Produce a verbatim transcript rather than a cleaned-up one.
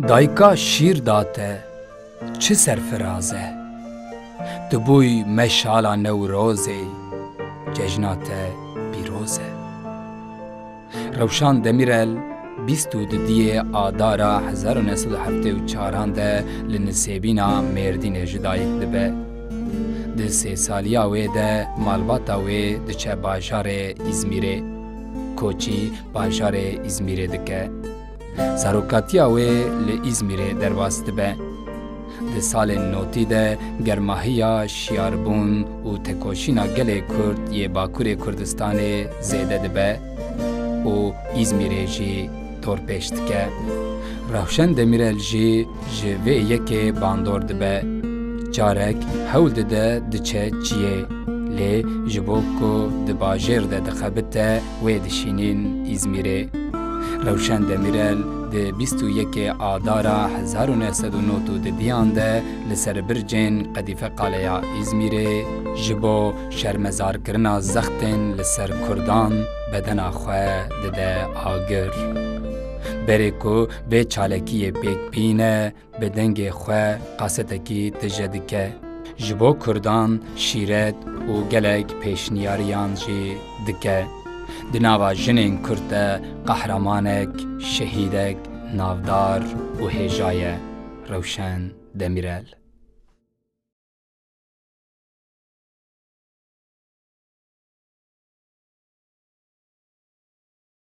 Dayika şîr da te, çi serfiraz e. Tu bûy meşala Newrozê, cejna te pîroz e. Rewşan Demîrel bîst û didiyê Adara hezar û neh sed û heftê û çaran de li Nisêbîna Mêrdînê ji dayik dibe. Di sêsaliya wê de malbata wê diçe bajarê Îzmîrê. Koçî bajarê Îzmîrê dike. Zarokatiya wê li Îzmîrê derbas dibe. Di salên notî de germahiya şiyarbûn û tekoşîna gelê Kurd yê Bakurê Kurdistanê zêde dibe û Îzmîrê jî dorpêç dike. Rewşen Demîrel jî ji vê yekê bandor dibe. Carek hewl dide diçe çiyê, lê ji bo ku di bajêr de dixebite, wê dişînîn Îzmîrê. Rewşen Demîrel di bîst û yekê Adara hezar û neh sed û nod û didiyan de li ser bircên Qedîfe Qaleya Îzmîrê ji bo şermezarkirina zextên li ser Kurdan bedena xwe dide agir. Berê ku vê çalakiyê pêk bîne, bi dengê xwe kasetekî tije dike. Ji bo Kurdan şîret û gelek pêşniyariyan jî dike. Di nava jinên Kurd de qehremanek, şehîdek, navdar û hêja ye. Rewşen Demîrel.